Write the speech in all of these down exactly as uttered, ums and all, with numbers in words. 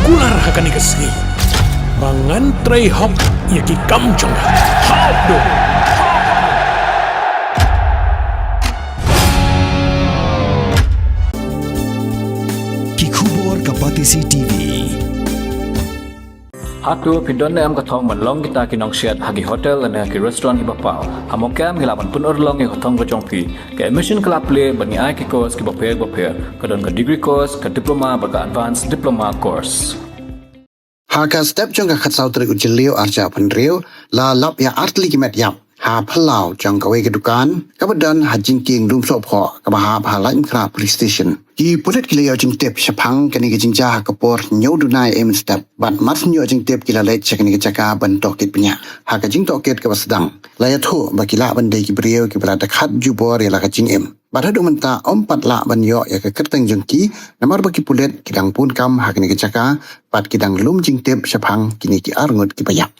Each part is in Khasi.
Kular ha kane ka sngi ba ngan trei hok ïa ki kam jong nga. Hap do. Ki khubor ka Batesi T V. Hato phi don ne em ka thong ban long kita ki nongsiat ha ki hotel lane ha ki restaurant kiba paw? Ha Mawkyrwat ngi lah ban pynurlong ïa ka thong ka jong phi. Ka admission ka la plie bad ngi ai ki course kiba pher ba pher. Ka don ka degree course, ka diploma bad ka advanced diploma course. Ha ka step jong ka khatsaw tarik u Jylliew arhajar arphew hynriew la lap ïa artylli ki met ïap ha phyllaw jong kawei ka dukan kaba don ha jingkieng Lumsohphoh kaba hap ha Laitumkhrah Police Station. Ki pulit ki la ïoh jingtip shaphang kane ka jingjia ha ka por hynñiew duna ïa mynstep bad mar hynñiew jingtip ki la leit sha kane ka jaka ban tohkit bniah. Ha ka jingtohkit kaba sdang la ïathuh ba ki lah ban dei ki briew kiba la dkhat jubor ïa la ka jingim. Bad haduh mynta ym pat lah ban ïoh ïa ka kyrteng jong ki namar ba ki pulit ki dang bun kam ha kane ka jaka bad ki dang lum jingtip shaphang kine ki arngut kiba ïap.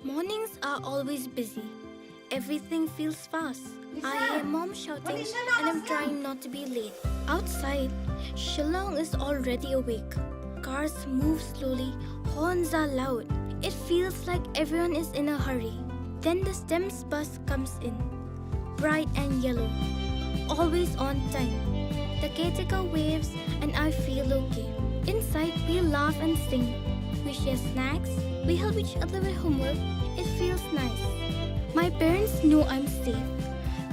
Mornings are always busy. Everything feels fast. I hear mom shouting and I'm trying not to be late. Outside, Shillong is already awake. Cars move slowly, horns are loud. It feels like everyone is in a hurry. Then the STEMS bus comes in, bright and yellow, always on time. The caretaker waves and I feel okay. Inside, we laugh and sing. We share snacks. We help each other with homework. It feels nice. My parents know I'm safe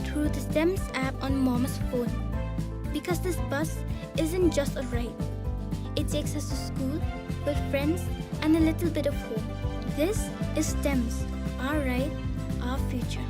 through the STEMS app on mom's phone. Because this bus isn't just a ride. It takes us to school, with friends, and a little bit of home. This is STEMS, our ride, our future.